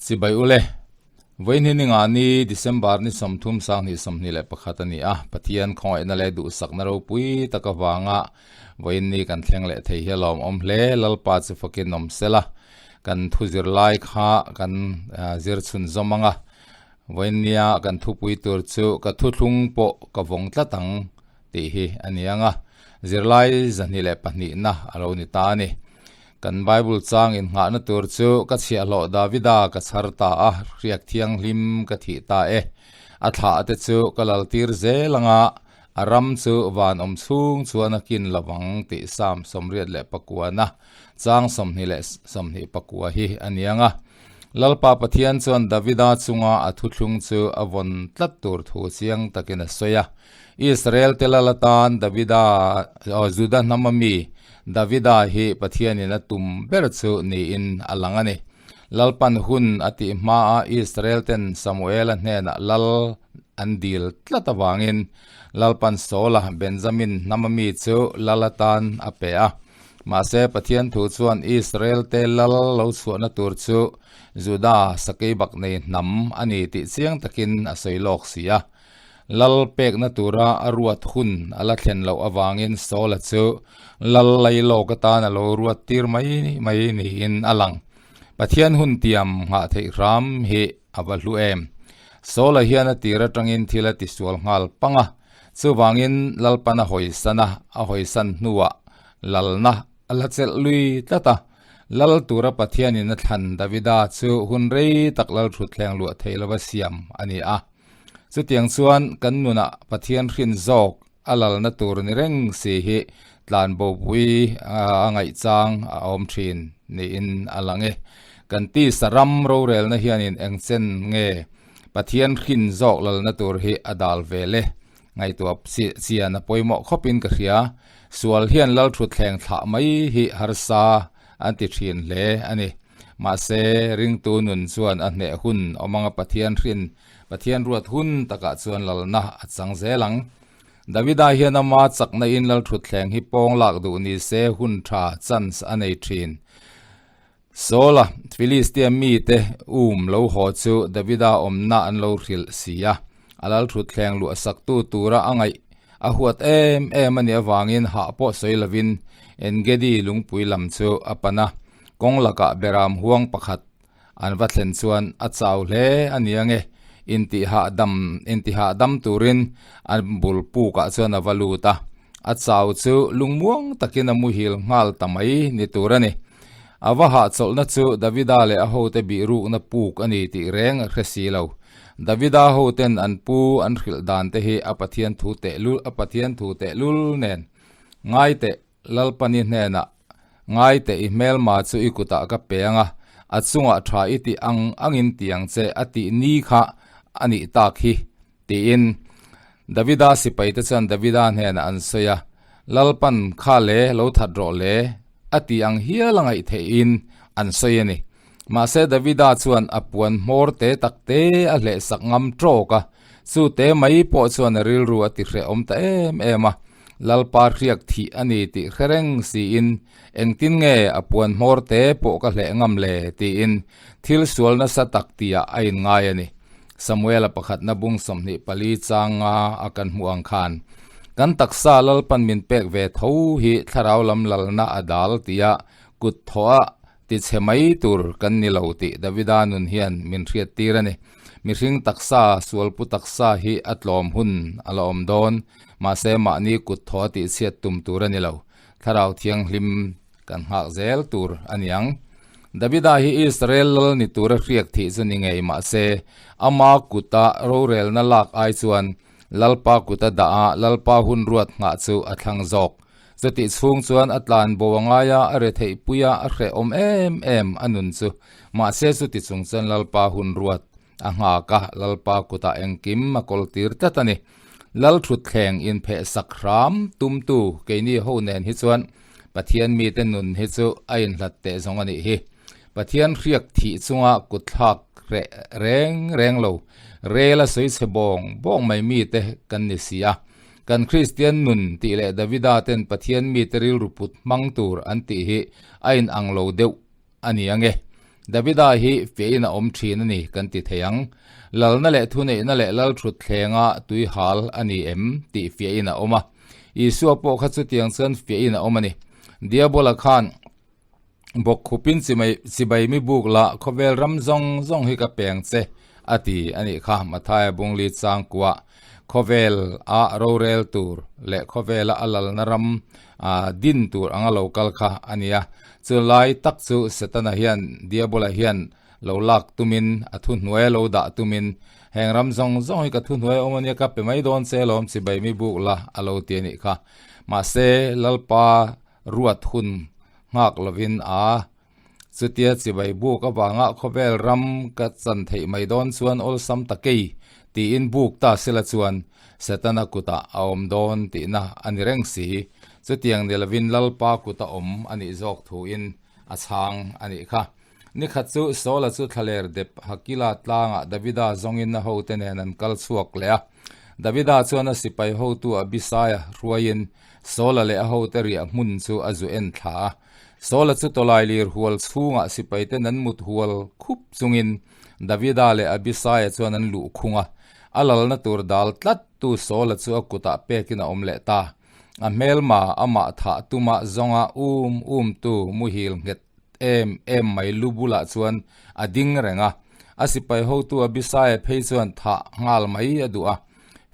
Chibai ule, Vawiin hi ninga ni December ni 30 sanghnih 21 a ni a, Pathian khawngaihna leh duhsakna ropui tak avanga vawiin ni kan thleng leh thei hi a lawmawm hle, Lalpa chu fakin awm sela, kan thu zirlai kha kan zir chhun zawm ang a, vawiin nia kan thupui tur chu ka thuthlung pawh ka vawng tlat ang tih hi a ni ang a, zirlai 202 na a lo ni ta a ni. Kan Bible chang innghahna tur chu ka chhiahhlawh Davida ka chhar ta a, hriak thianghlim ka thih ta e. A thlah te chu ka lal tir zel anga, a ram chu van awm chhung chuan a kin lo vang tih Psalm 89 chang 24 hi a ni ang a. Lalpa Pathian chuan Davida chunga a thuthlung chu a vawn tlat tur thu chiang takin a sawi a. Israel te lal atan Davida, Juda hnama mi Davida hi Pathianin a tum ber chu niin a lang a ni. Lalpan hun a tih hmaa Israel ten Samuela hnenah lal an dil tlat avangin Lalpan Saula, Benjamin hnama mi chu lal atan a pe a. Mahse, Pathian thu chuan Israel te lal lo chhuahna tur chu Juda sakeibak nei hnam a ni tih chiang takin a sawi lawk si a. Lal pekna tura a ruat hun a la thlen loh avangin Saula chu lal lai lawk atan a lo ruat tir mai mai niin a lang. Pathian hun tiam nghah theih hram hi a va hlu em. Saula hian a tir atangin thil a tisual nghal pang a, chuvangin Lalpan a hawisan a, a hawisan hnuah lalna a la chelh lui tlat a. Lal tura Pathianin a thlan Davida chu hun rei tak lal thutthleng luah theih lova siam a ni a. Chutiang chuan kan nunah Pathian hrin zawk a lalna tur ni reng si hi tlanbopui a ngaihchang a awm thin niin a lang e. Kan tisa ram rorelna hianin engchen nge Pathian hrin zawk lalna tur hi a dal vel e. Ngaihtuah chian a pawimawh khawpin ka hria. Sual hian lal thutthleng thlah mai hi harsa an ti thin hle a ni. Mahse, ringtu nun chuan a hneh hun awm anga Pathian hrin, Pathian ruat hun takah chuan lalna a chang zel ang. Davida hian ama chakna in lal thutthleng hi pawng lak duh ni se hun tha, chance, a nei thin. Saula, Filistia mite um lo haw chu Davida awmna an lo hrilh si a, a lal thutthleng luah saktu tura a ngaih a huat em em a nih avangin hah pawh sawi lovin Engedi lungpui lam chu a pan a, kawng lakah beram huang pakhat an va thlen chuan a chau hle a ni ange, intihahdam intihahdam turin a bul pukah chuan a va lut a, a chau chu lungmuang takin a muhil nghal ta mai ni tur a ni. A va hahchawlhna chu Davida leh a hote bihrukna puk a ni tih reng a hre si lo. Davida hoten an pu an hrilh dan te hi a Pathian thu tehlul a Pathian thu tehlul nen ngai teh Lalpani hnenah ngai teh i hmelma chu i kutah ka pe ang a, a chungah tha i tih ang angin ti ang che a tih ni kha a nih tak hi tiin Davida sipaite chuan Davida hnenah an sawi a, Lalpan kha le lo that rawh le a tih ang hial a ngaih theihin an sawi a ni. Mahse Davida chuan a puan hmawr te tak te a hleh sak ngam tawk a, chu te mai pawh chuan a rilru a ti hrehawm ta em em a, Lalpa hriak thih a ni tih hre reng siin engtin nge a puan hmawr te pawh ka hleh ngam le tiin thil sual nasa tak tihah a inngai a ni. Samuela pakhatna bung 24 changa a kan hmuh ang khan, Kan taksa Lalpan min pek ve tho hi thlarau lam lalna a dal tia kut thawh a tichhe mai tur kan ni lo tih Davida nun hian min hriat tir a ni. Mihring taksa, sualpu taksa hi a tlawm hun a la awm dawn, mahse mahni kut thawh a tihchhiat tum tur a ni lo. Thlarau Thianghlim Kan nghak zel tur a ni ang. Davida hi Israel lal ni tura hriak thih chu ni ngei mah se, ama kuta rorelna lak ai chuan Lalpa kuta dah a Lalpa hun ruat nghah chu a thlang zawk. Chutih chhung chuan a tlan bo a ngai a, a retheih pui a, a hrehawm em em a nun chu. Mahse chuti chung chuan Lalpa hun ruat a nghak a, Lalpa kutah engkim a kawl tir tlat a ni. Lal thutthleng inpheh sak hram tumtu keini ho nen hi chuan Pathian mite nun hi chu a inhlat teh zawng a nih hi. Pathian hriak thih chunga kutthlak reh reng reng lo, rel a sawi chhe bawng bawng mai mite kan ni si a. Kan Kristian nun tih leh Davida ten Pathian mite rilru put hmang tur an tih hi a inang lo deuh a ni ange. Davida hi fiahin a awm thin a ni kan ti thei ang. Lalna leh thuneihna leh lalthutthlengah tui hal a ni em tih fiahin a awm a. Isua pawh kha chutiang chuan fiahin a awm a ni. Diabola khan bawkkhupin chibai mi buk la khawvel ram zawng zawng hi ka peng che a ti a nih kha Mathaia Bungli changkuah khawvel a rorel tur leh khawvela a lalna ram din tur anga lo kal kha a ni a. Chulai tak chu Setana hian Diabola hian lo lak tumin a thuhnuai a lo dah tumin heng ram zawng zawng hi ka thuhnuai a awm a nia ka pe mai dawn che lawm chibai mi buk la a lo ti a nih kha. Mahse Lalpa ruat hun nghak lovin a chutia chibai buk avanga khawvel ram ka chan theih mai dawn chuan awlsam ta kei tiin buk ta sela chuan Setana kutah a awm dawn tihna a ni reng si. Chutiang ni lovin Lalpa kuta awm a nih zawk thuin a chhang a nih kha. Nikhat chu Saula chu thlaler dep Hakila tlangah Davida zawngin a hote nen an kal chhuak leh a. Davida chuan a sipai hotu Abisaia hruaiin Saula leh a hote riah hmun chu a zu en thla a. Saula chu tawlai lir hual chhungah sipaiten an mut hual khup chungin Davida leh Abisaia chuan an luh khung a. A lalna tur dal tlat tu Saula chu a kutah pekin a awm leh ta. A hmelma amah thah tuma zawnga um um tu muhil nghet em em mai lu bulah chuan a ding reng a, a sipai hotu Abisaia phei chuan thah nghal mai a duh a,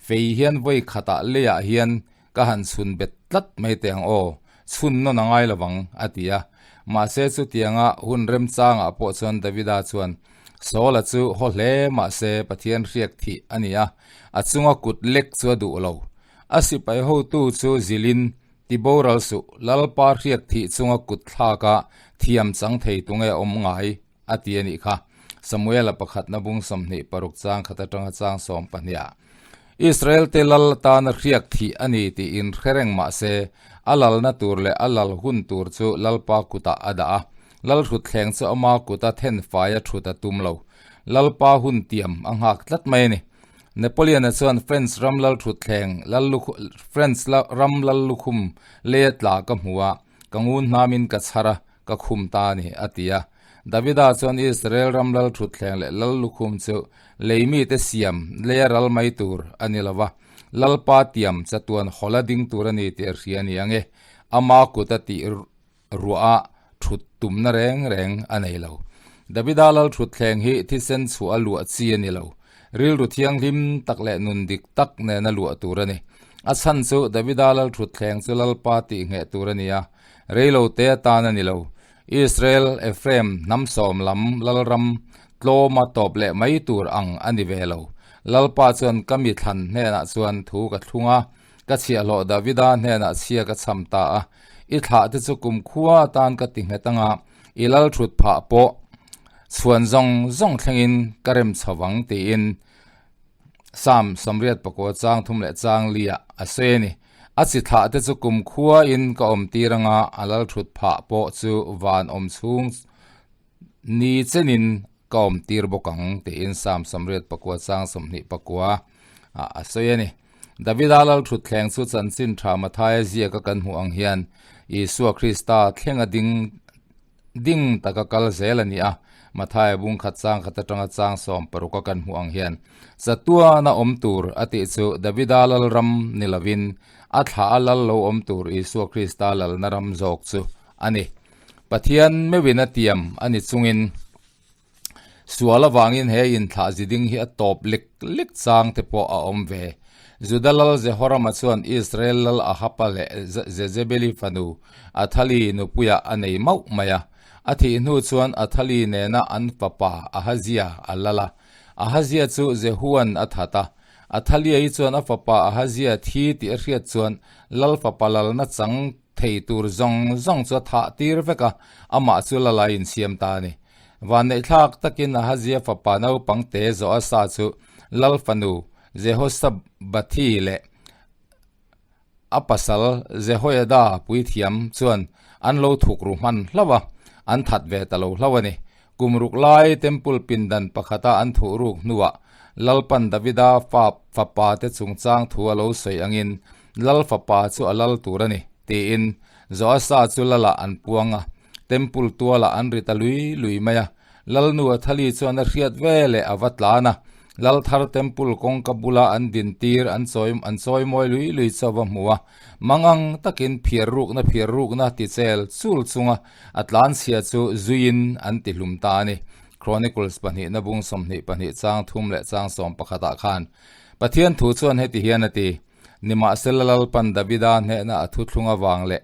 fei hian vawi khatah leiah hian ka han chhun bet tlat mai teh ang aw, chhun nawn a ngai lovang a ti a. Mahse chutianga hun remchangah pawh chuan Davida chuan Saula chu haw hle mahse Pathian hriak thih a ni a, a chunga kut lek chu a duh lo. A sipai hotu chu zilin Ti boral suh, Lalpa hriat thih chunga kut thlaka thiam chang thei tunge awm ngai? a ti a nih kha. Samuela pakhatna bung 26 chang khat atanga chang 12 ah. Israel te lal atana hriak thih a ni tiin hre reng mah se, a lalna tur leh a lal hun tur chu Lalpa kutah a dah a. Lal hrutthleng chu ama kuta then faia thut a tum lo. Lalpa hun tiam a nghak tlat mai a ni. Napoleon-a chuan French ram lal thutthleng French ram lal lukhum leia tla ka hmu a, ka ngun hnamin ka chhar a, ka khum ta a ni, a ti a. Davida chuan Israel ram lal thutthleng leh lal lukhum chu lei mite siam leia ral mai tur a ni lo va, Lalpa tiam chatuan hawla ding tur a ni tih a hria a ni ang e, ama kut a tih Ruah a thut tumna reng reng a nei lo. Davida lal thutthleng hi thisen chhuah a luah chi a ni lo. Rilru thianghlim tak leh nun dik tak nena luah tur a ni. A chhan chu Davida lal thutthleng chu Lalpa tih ngheh tur a ni a, reilo te atan a ni lo. Israel, Ephraim, hnam sawm lam lalram tlawma tawp leh mai tur ang a ni ve lo. Lalpa chuan ka mi thlan hnenah chuan thu ka thlung a, Ka chhiahhlawh Davida hnenah chhia ka chham ta a, i thlah te chu kumkhua atan ka ti nghet anga, i lal thut phah pawh chhuan zawng zawng thlengin ka rem chho vang tiin Psalm 84 chang thum leh chang liah a sawi a ni. A chi thlah te chu kumkhua in ka awm tir anga, a lal thut phah pawh chu van awm chhung ni chenin ka awm tir bawk ang tiin Psalm 84 chang 24 a sawi a ni. Davida lal thutthleng chu chanchin tha Mathaia ziaka kan hmuh ang hian Isua Krista thlenga ding ding taka kal zel a ni a, Mathaia bung khat chang khat atanga chang 16 a kan hmuh ang hian chatuana awm tur a tih chu Davida lal ram ni lovin a thla a lal lo awm tur Isua Krista lalna ram zawk chu a ni. Pathian meuhin a tiam a ni chungin Sual avangin he inthlah ziding hi a tawp lek lek chang te pawh a awm ve. Juda lal Jehorama chuan Israel lal Ahaba leh Jezebeli fanu Athali nupuiah a nei mauh mai a. A thih hnu chuan Athali nena an fapa Ahazia a lal a. Ahazia chu Jehuan a that a. Athaliai chuan a fapa Ahazia thi tih a hriat chuan lal fapa lalna chang thei tur zawng zawng chu a thah tir vek a, amah chu lala insiam ta a ni. Vanneihthlak takin Ahazia fapa naupang te Joasa chu lal fanu Jehosabathi leh a pasal Jehoiada puithiam chuan an lo thuk ru hman hlauh a, an that ve ta lo hlauh a ni. Kum ruk lai temple pindan pakhata an thuh ruk hnuah Lalpan Davida fa fapa te chungchang thu a lo sawi angin lal fapa chu a lal tur a ni, tiin Joasa chu lalah an puang a. Temple tualah an ri ta lui lui mai a. Lalnu Athali chuan a hriat ve leh a va tlan a, Lal thar temple kawngka bula an din tir an chawi an chawi mawi lui lui chu a va hmu a, mangang takin phiar rukna phiar rukna ti chel chul chunga a tlanchhia chu zuiin an ti hlum ta a ni. Chronicles pahnihna bung 22 chang thum leh chang sawm pakhatah khan Pathian thu chuan heti hian a ti, Nimahsela Lalpan Davida hnehna a thuthlung avang leh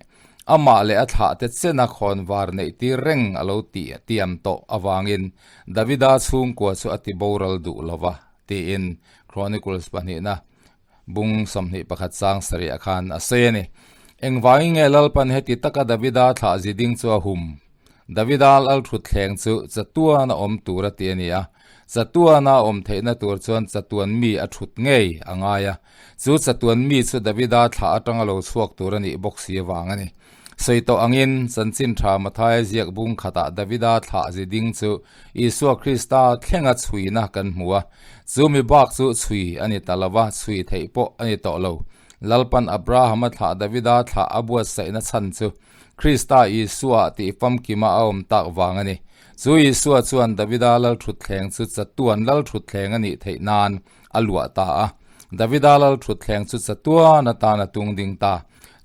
amah leh a thlahte chena khawnvar neih tir reng a lo tih tiam tawh avangin Davida chhungkua chu a ti boral duh lo va, tiin Chronicles pahnihna bung 21 chang sarih khan a sawi a ni. Engvangin nge Lalpan heti taka Davida thlah ziding chu a hum? Davida lalthutthleng chu chatuan a awm tur a ti a ni a, chatuana a awm theihna tur chuan chatuan mi a thut ngei a ngai a, chu chatuan mi chu Davida thlah atanga lo chhuak tur a nih bawk si avang a ni. Sawi tawh angin, chanchin tha Mathaia ziak bung khatah Davida thlah ziding chu Isua Krista thlenga chhuina kan hmu a, chu mi bak chu chhui a ni ta lo va, chhui theih pawh a ni tawh lo. Lalpan Abrahama thlah Davida thlah a buatsaihna chhan chu Krista Isua tih famkima a awm tak vang a ni. Chu Isua chuan Davida lalthutthleng chu chatuan lalthutthleng a nih theih nan a luah ta a. Davida lalthutthleng chu chatuan atan a tung ding ta.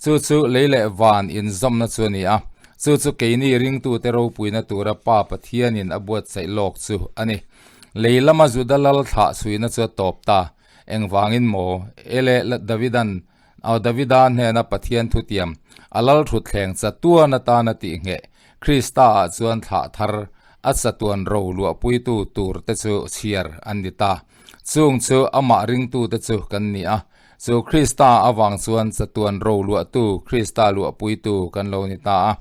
Chu chu lei leh van inzawmna chu a ni a. Chu chu keini ringtute ropuina tura Pa Pathianin a buatsaih lawk chu a ni. Lei lama Juda lal thlah chhuina chu a tawp ta. Engvangin maw? Ele Davidan Aw Davida hnena Pathian thutiam, a lal thutthleng chatuan atana tih ngheh, Krista-ah chuan thlah thar, a chatuan ro luahpuitu tur te chu chhiar an ni ta. Chung chu amah ringtute chu kan ni a, chu Krista avang chuan chatuan ro luahtu, Krista luahpuitu kan lo ni ta a.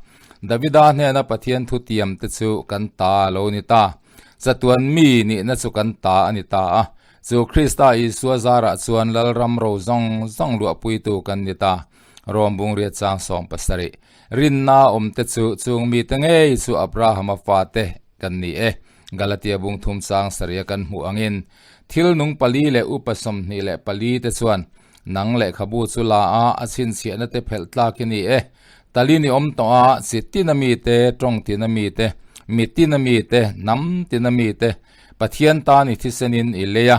Davida hnena Pathian thutiam te chu kan ta a lo ni ta. Chatuan mi nihna chu kan ta a ni ta a. Chu Krista Isua zarah chuan Lalram ro zawng zawng luahpuitu kan ni ta. Rom bungriat chang 17. Rinna awmte chu chung mite ngei chu Abrahama fate kan ni e. Galatia bung thum chang saria kan hmuh angin thil nung pali leh upa 24 te chuan nang lehkhabu chu la a, a chhinchhiahna te phelh tlak i ni e. Tali ni awm tawh a, chi tina mite, tawng tina mite, mi tina mite, hnam tina mite, Pathian tan i thisenin i lei a,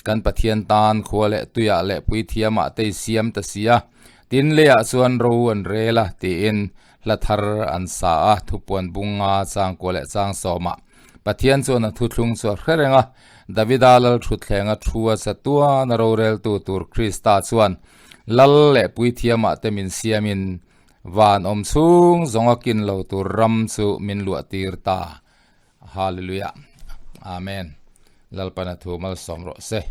kan Pathian tan khua leh tuiah leh puithiamah te i siam ta si a, tin leiah chuan ro an rel a, tiin hla thar an sa a, thupuan bunga changkua leh changsawmah Pathian chuan a thuthlung chu a hre reng a, Davida lal thutthleng a thu a chatuan a roreltu tur Krista chuan lal leh puithiamah te min siamin van awm chhung zawnga kin lo tur ram chu min luah tir ta. Hallelujah. Amen. Lalpana thu malsawm rawh se.